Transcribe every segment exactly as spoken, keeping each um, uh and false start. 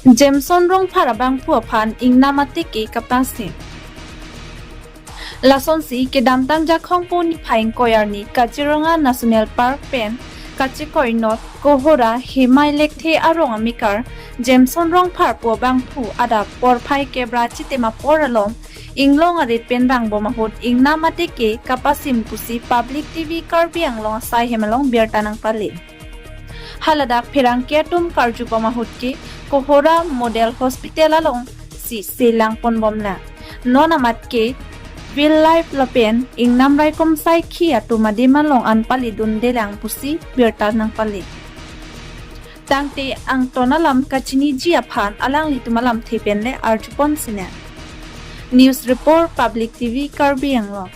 Jameson Rongphar abangphu aphan ingnam ateke kapasim. Lasonsi kedamtang Jakhong po niphai ingkoi arni Kaziranga National Park pen kachekoi not Kohora Hemai Lekthe arong amekar Jameson Rongphar pu abangphu adap porphai kep ra chitim apor along inglong arit pen vangbom ahut ingnam ateke kapasim pusi Public T V Karbi Anglong asai hem along birta nangpale. Haladak pherangke atum karjubom ahut ke Kohora Model Hospital alongsi selang ponbomlang. Non amat ke wildlife lapen ingnam raikom saikhi atum adim along an palidundelang pusi birta nangpale. Tangte angton alam kachiniji aphan alanglitum alamthe pen le arjupon sine. News report, Public T V Karbi Anglong.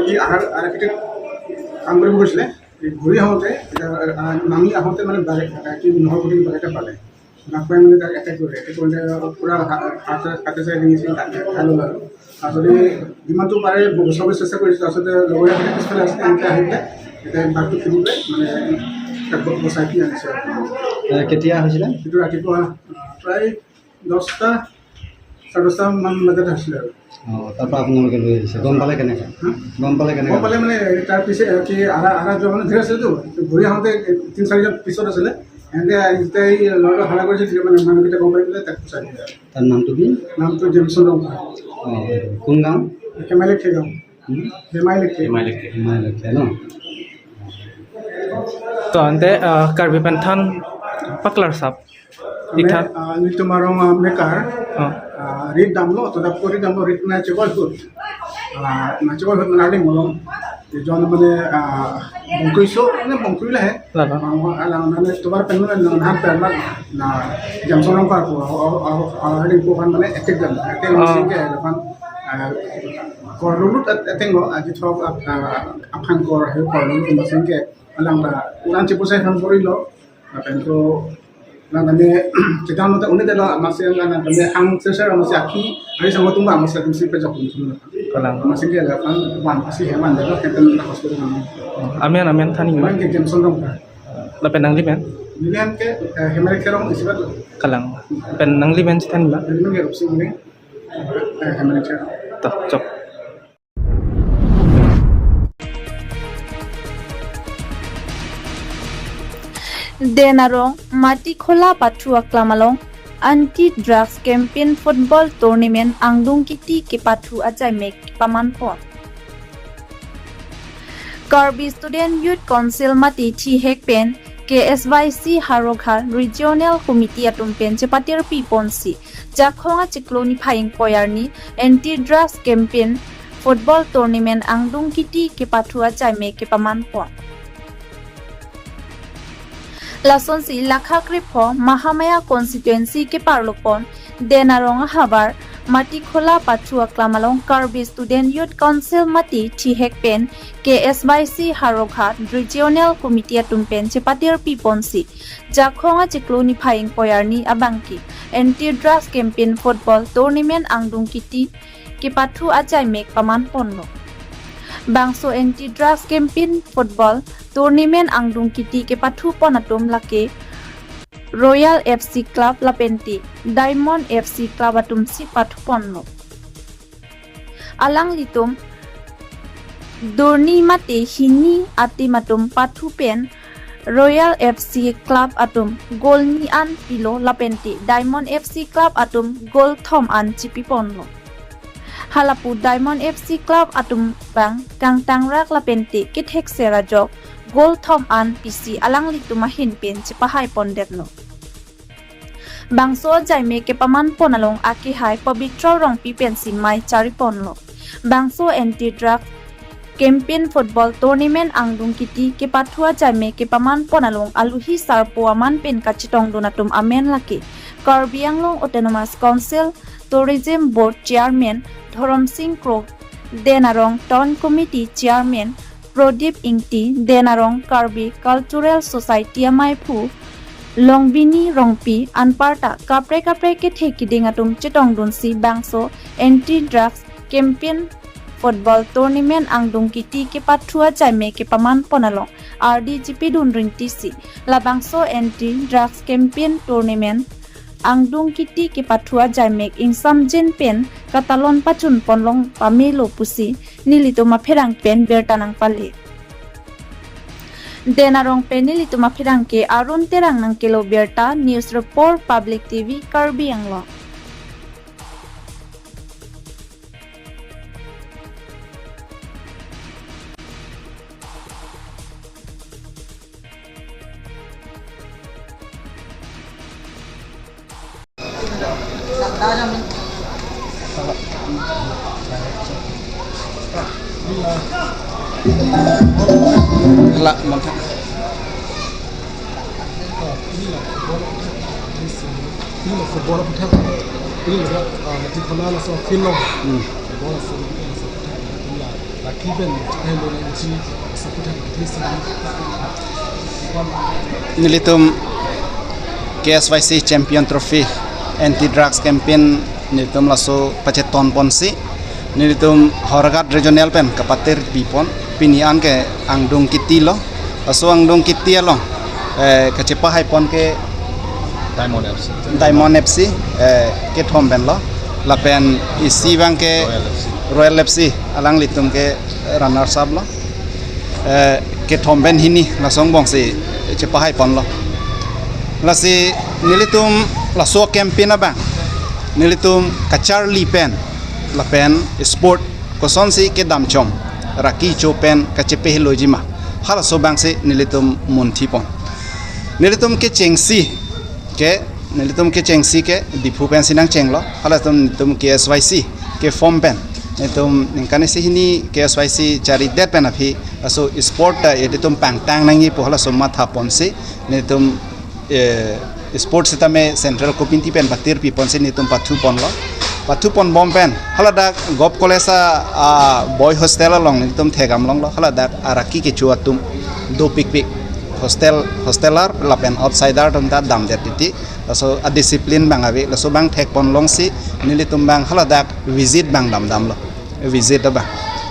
কি আহাৰ আৰক্ষীয়ে কাম কৰিব গৈছিলে। এই ঘূৰি আহোঁতে এতিয়া, আহ, নামি আহোঁতে মানে বাঘে, আহ, কি নহৰ বুলি বাঘ এটা পালে। বাঘ পাই মানে তাক এটেক কৰিলে। এটেক কৰোঁতে পুৰা হা-, হাতে, হাতে চাই ডিঙি চিঙি কাটি খাই ল'লে আৰু। আচলতে যিমানটো পাৰে বচাবলৈ চেষ্টা কৰিছে। আচলতে লগৰীয়া পিছফালে আছে, এনেকৈ আহি পেলাই এতিয়া বাঘটো খেদি পেলাই মানে তাক ব-, বচাই পেলাই আনিছে। এ, কেতিয়া হৈছিলে? এইটো ৰাতিপুৱা, আহ, প্ৰায় দহটা, চাৰে দহটা মান বজাত আছিলে আৰু। অ, তাৰ পৰা আপোনালোকে লৈ আহিছে, গম পালে কেনেকে? হা? গম পালে কেনেকে? গম পালে মানে তাৰ পিছে কি আহা, আহা যোৱা মানুহ ধেৰ আছিলেতো, ঘূৰি আহোঁতে তিনি চাৰিজন পিছত আছিলে। এনেকে যেতিয়া এই ল'ৰাটো হাল্লা কৰিছে, তেতিয়া মানে মানুহকেইটা গম পাই পেলাই তাক গুচাই দিলে আৰু। তাৰ নামটো কি? নামটো জেমছন ৰংফা। অ, কোন গাঁও? হেমাইলেক গাঁও। হুম? হেমাইলেক। হেমাইলেক। হেমাইলেক ন? To ante, ah, Karbi pen than paklar sap. Ame, Itha. Ah, nelitum arong, ah, mekar. Ah. Ah, rit damlo, to dap ko rit damlo, rit na chebol hut. Ah, na chebol hut na ling molong. Jon mane, ah, bongkui so, mane bongkui le he. Lalo. Ah, alang mane tovar pen mane na han per mat na jam sorong par ko, ah, ah, ah, ring ko kan mane etek jam, etek Ah. Masing ke, kan, ah, kor lulut et-, eteng lo, aji thok, ah, ah, aphang kor, he kor lulut masing ke, alang ta, ulan chipu sai kan kori lo, lapen ko, lang tame, chedam lo ta unit lo, amatsi lang tame, ang sesar amatsi akhi, ari sang tumba amatsi atum si pejok tum tum. Kalang. Amatsi ke lapan, wan, asi heman, delo, kenten na hospital nang. Amen, amen, than ni ma. Amen ke Jameson Rongphar. Lapen nangli men? Neli men ke, eh, Hemari Kerong isibat. Kalang. Pen nangli men si than ni ma? Neli men ke Rupsing Uling. Eh, Hemari Kerong. To, chok. Den arong Matikhola pathu aklam along anti drugs campaign football tournament angdung kiti kepathu ajaime pamanpon. Karbi Student Youth Council mate thihek pen K S Y C Howraghat Regional Committee atum pen chepatir piponsi Jakhong achiklo niphai ingkoi arni anti drugs campaign football tournament angdung kiti kepathu ajaime kepamanpon. Lasonsi lakha krepho Mahamaya constituency keparlopon Den arong ahavar Matikhola pathu aklam along Karbi Student Youth Council mate thihek pen K S Y C Howraghat Regional Committee atum pen chepatir piponsi Jakhong achiklo niphai ingkoi arni abangke anti drugs campaign football tournament angdung kiti kepathu ajaime pamanponlo. Bangso anti drugs campaign football tournament angdung kiti kepathupon atum lake Royal F C Club lapente Diamond F C Club atumsi pathuponlo. Alanglitum durni mate hini a-team atum pathu pen Royal F C Club atum goal ni an pilo lapente Diamond F C Club atum goal thom an chipiponlo. Halapu Diamond F C Club atum bang kangtangrak lapente kethekser ajok goal thom an pisi alanglitum ahin pen chepahaipondetlo. Bangso ajaime kepamanpon along akehai Pabitra Rongpi pensi mei chariponlo. Bangso anti drug campaign football tournament angdung kiti kepathu ajaime kepamanpon along aluhi sarpo aman pen kachetongdun atum amen lake Karbi Anglong Autonomous Council Tourism Board Chairman Dhorom Sing Kro, Den arong Town Committee Chairman Prodip Ingti, Den arong Karbi Cultural Society amaiphu Longbini Rongpi, anparta kaprek kaprek kethe kiding atum chetongdunsi bangso anti drugs campaign football tournament angdung kiti kepathu ajaimek kepaman pon along ardi chepidun ringti si labangso anti drugs campaign tournament angdung kiti kepathu ajaimek ingsamjin pen katalon pachun ponlong pamelo pusi nelitum apherangke pen birta nangpale. Den arong pen nelitum apherangke Arun Terang nangkelo birta, News Report, Public T V, Karbi Anglong. La, mantap. Ini la football apa thak? Ini la, ah, mati kena langsung field lo. Hmm. Football langsung, langsung. Ini la, laki pen, eh, lo yang si, langsung thak, ini si. Nelitum K S Y C Champion Trophy Anti Drugs Campaign nelitum laso pacheton ponsi nelitum Howraghat Regional pen kapatir pipon, pini an ke angdung kiti lo. Laso angdung kiti along, eh, kachepahai pon ke Diamond F C. Diamond F C, eh, kethom pen lo. Lapen isi abang ke Royal F C. Royal F C, alanglitum ke runners up lo. Eh, kethom pen hini laso angbong si chepahai pon lo. Lasi nelitum laso campaign abang nelitum kacharli pen lapen sport kosonsi kedam chom, raki cho pen kachepeheloiji ma, halaso abang si nelitum munthi pon. Nelitum kechengsi ke, nelitum kechengsi ke Diphu pensi nangchenglo, halatum nelitum K S Y C ke form pen nelitum ningkan isi hini K S Y C charidet pen aphi laso sport ta ilitum pangtang nangji pu halaso matha ponsi nelitum, eh, sport sitame Central Committee pen patir pipon si nelitum pathu ponlo. Pathu pon bom pen haladak Govt College a, a boy hostel along nelitum thekdam longlo. Haladak araki kecho atum dopikpik, hostel, hosteler lapen outsider atum ta damdet titi. Laso a discipline abang ave, laso abang thek pon longsi nelitum abang haladak visit abang damdamlo. Visit abang.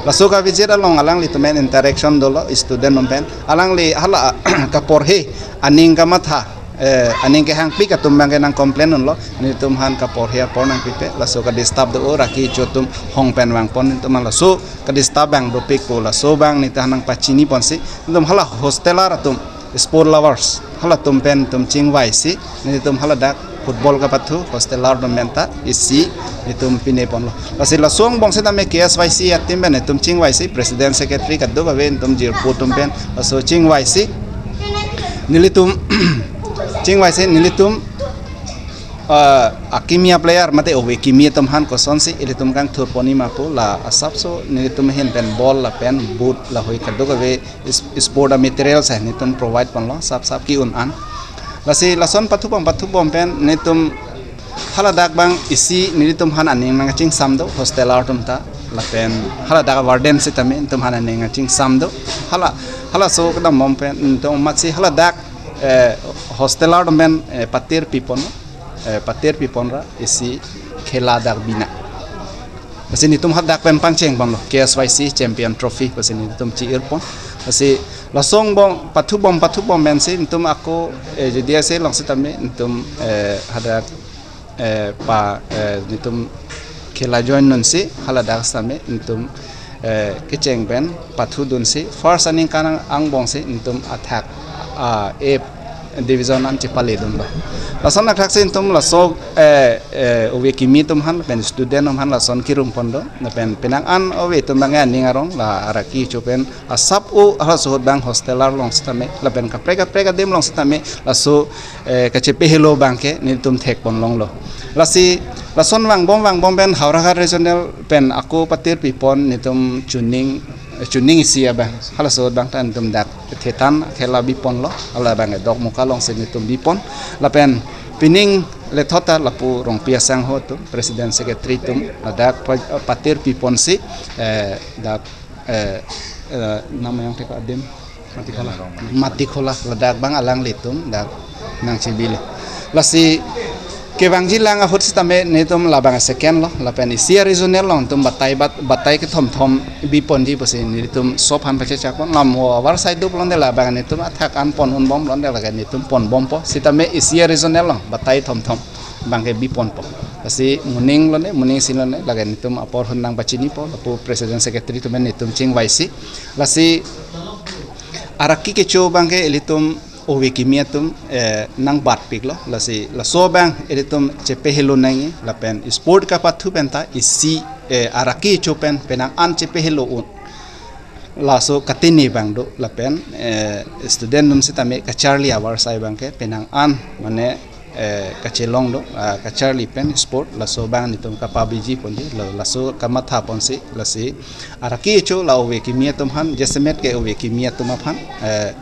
Laso ka visit along alanglitum pen interaction dolo student atum pen. Alangli hala kaporhe aning kamatha, eh, aning kehangpik atum abang ke nang complain unlo. Nelitum aphan kaporhe apor nangpipe. Laso ka disturb do, o raki cho atum hong pen vang pon, nelitum laso ka disturb abang dopik pu laso abang nelitum aphan nangpachini ponsi nelitum hala hosteler atum, sport lovers, halatum pen nelitum chingvaisi nelitum haladak football kapathu hosteler atum pen ta isi nelitum pine ponlo. Lasi laso angbong sitame K S Y C a team pen nelitum chingvaisi, president secretary kadokave nelitum jirpo atum pen laso chingvaisi nelitum chingvaisi nelitum, ah, akimi a player mate ove kimi atum aphan kosonsi ilitum kangthur ponji ma pu la asapso nelitum ahin pen ball lapen boot lahei kadokave is-, sport a materials hai nelitum provide ponlo, sap sap ke-un an. Lasi lason pathu bom, pathu bom pen nelitum haladak abang isi nelitum aphan aning nangchingsam do, hosteler atum ta, lapen haladak warden sitame nelitum aphan aning nangchingsam do. Hala, halaso kedam bom pen nelitum amatsi haladak, eh, hosteler atum pen, eh, patir pipon, eh, patir pipon ra isi khela dak bina. Lasi nelitum hadak pen pangcheng ponlo, K S Y C Champion Trophy, lasi nelitum chi-ir pon. Lasi laso angbong pathu bom, pathu bom pensi nelitum ako, eh, J D S A along sitame nelitum, eh, hadak, eh, pa, eh, nelitum khela join nonsi haladak sitame nelitum, eh, kecheng pen pathudunsi first aningkan angbong si nelitum athak, ah, A division an chepale dunlo. Lason athak si nelitum laso, eh, eh, ove kimi atum aphan pen student atum aphan lason kirum pon do. Lapen penang an ove atum abang aning arong la araki cho pen asap o halaso ahut abang hosteler along sitame lapen kaprek kaprek adim along sitame laso, eh, kachepehelo abang ke nelitum thek pon longlo. Lasi lason vang bom vang bom pen Howraghat Regional pen ako patir pipon nelitum chuning, chuning isi abang, halaso ahut abang ta nelitum dak thethan khela bi ponlo, hala abang Dokmoka along si nelitum bi pon. Lapen pining lethot ta lapu Rongpi asangho atum, president secretary atum, ladak pa-, patir piponsi, eh, dak, eh, eh, nama yang thek adim? Matikhola. Matikhola, ladak abang alanglitum dak nangchebilo. Lasi Kevangji lang ahut sitame netum labang second lo, lapen isi a-regional along netum batai bat-, batai kethom thom biponji pusi netum sop aphan pachechak pon. Lam o our side do pulote labang netum athak an pon unbom pulote lake netum ponbompo. Sitame isi a-regional along batai thom thom abangke biponpo. Lasi moning lone, moning sin lone, lake netum apor ahut nangpachinipo, lapu president secretary atum netum chingvaisi. Lasi araki kecho abangke ilitum ove kimi atum, eh, nangbatpiklo, lasi laso abang ilitum chepehelo nangji, lapen sport kapathu penta isi, eh, araki kecho pen penang an chepehelo un. Laso katini abang do, lapen, eh, student atum sitame kacharli our side abangke penang an, mane, eh, kachelong do, ah, kacharli pen sport, laso abang netum kapabiji ponji, la-, laso kamatha ponsi, lasi araki kecho la ove kimi atum aphan, jasemet ke ove kimi atum aphan, eh,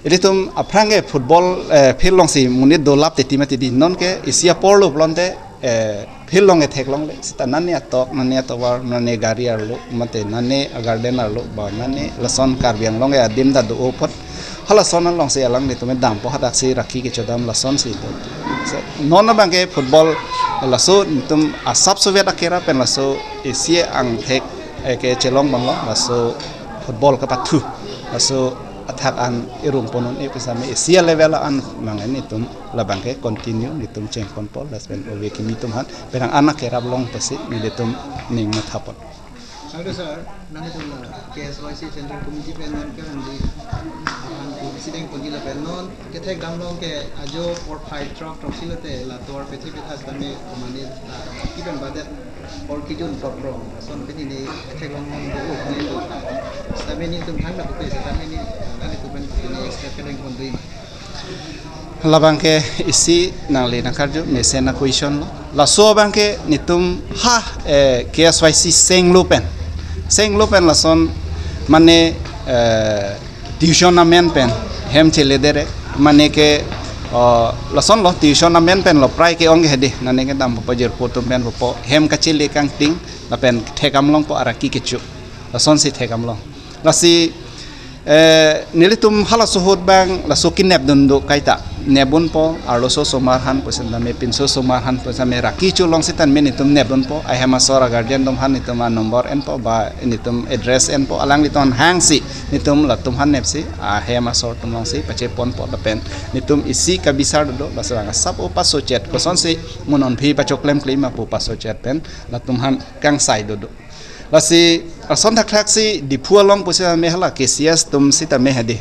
ilitum aphrang ke football, eh, field alongsi monit dolap teti mati di, non ke isi apor lo pulote, eh, field along ke theklongle, sita nane atok, nane atovar, nane gari arlo, mate nane a-garden arlo, ba nane lason Karbi Anglong ke adim ta do apot. Halason alongsi alanglitum dampo, hadaksi araki kecho dam lasonsi do. So, non abangke football laso netum asap soviet akera pen laso isi angthek, eh, kechelong abanglo, laso football kapathu. Laso athak an irung pon un-e pusitame isi a-level an mangin netum labangke continue netum chengponpo, lapen ove kimi atum aphan penang an akerap long pusi netum ning mathapon. Hello sir, nangtum la K S Y C Central Committee pen non ke handi aphan ku sideng ponji lapen non kethek dam along ke ajo por phai throk throksi lote la tovar pethi petha sitame komane, ah, kipen badet hor kejun throk throk. Lason pen hini kethek long long do, ne do. Sitame netum thang na pupe, sitame ne, nangtum pen hini expect kedeng pon dui ma. Labangke isi nangli nangkarju mesen a-question lo. Laso abangke netum ha, eh, K S Y C senglo pen. Senglo pen lason mane, eh, tuition amen pen hem chele dere, mane ke, oh, lasonlo tuition amen pen lo prai ke-ong ke hedi, nane kedam popo jirpo atum pen popo hem kachele kangting lapen thekdam longpo araki kecho. Lasonsi thekdam long. Lasi, eh, nelitum halaso ahut abang laso kenep dun do kaita. Nep unpo, arloso osomar aphan pusitame pinso osomar aphan pusitame araki kecho along sitame netum nep unpo, ahem asor a-guardian atum aphan netum a-number enpo, ba netum address enpo, alanglitum hangsi netum latum aphan nepsi ahem asor atum alongsi pacheponpo lapen netum isi kabisar dodo, laso abang asap o paso chet, kosonsi mo non aphi pachoklem klima pu paso chet pen latum aphan kangsai dodo. Lasi ason thakthak si Diphu along pusitame hala K C S atum sitame hedi.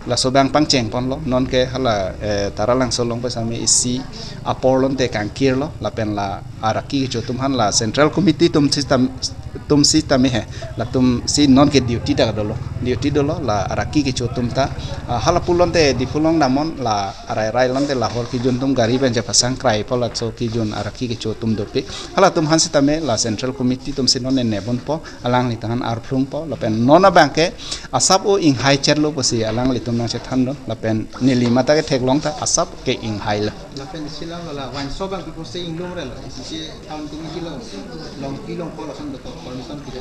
Laso abang pangcheng ponlo, non ke hala, eh, Taralangso along pusitame isi apor lote kangkir lo, lapen la araki kecho atum aphan la Central Committee atum sitam-, atum sitame he, latumsi non ke duty ta dolo, duty dolo, la araki kecho atum ta, ah, hala pulote Diphu along damnon, la arai rai lote la hor kejun atum gari pen chepasang kraipo, laso kejun araki kecho atum dopik. Halatum aphan sitame la Central Committee atumsi non nep unpo, alanglitum aphan arphlungpo, lapen non abangke asap o inghai chet lo pusi alanglitum nangchethan do, lapen neli mate ketheklong ta asap ke inghai lo. Lapen isi alam la wine shop abang pi pusi inglong relo, isi si town committee along, longpi longpo lason dokok permission pida.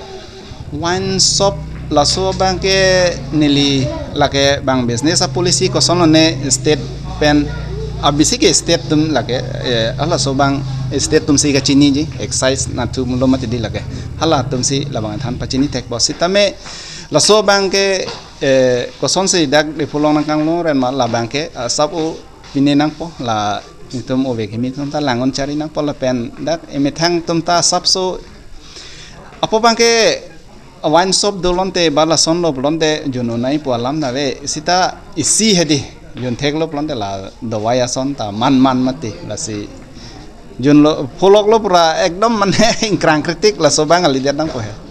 Wine shop laso abangke neli lake abang business a-policy koson lone state pen abisi ke state atum lake, eh, halaso abang state atumsi kachiniji, excise natu mulo mati di lake. Halatumsi labang than pachini thekpo sitame laso abangke, eh, kosonsi dak Diphu along nangkanglong ren ma labangke, ah, asap o pine nangpo, la netum ove kimi atum ta langon chari nangpo lapen dak emethang atum ta asapso apo abangke wine shop do lote ba lason lo lote jun unai pu alam nave, sita isi hedi jun theklo lote la dawai ason ta man man mati, lasi junlo pholoklo pura ekdom mane ingkrang kritik, laso abang kalidet nangpo he.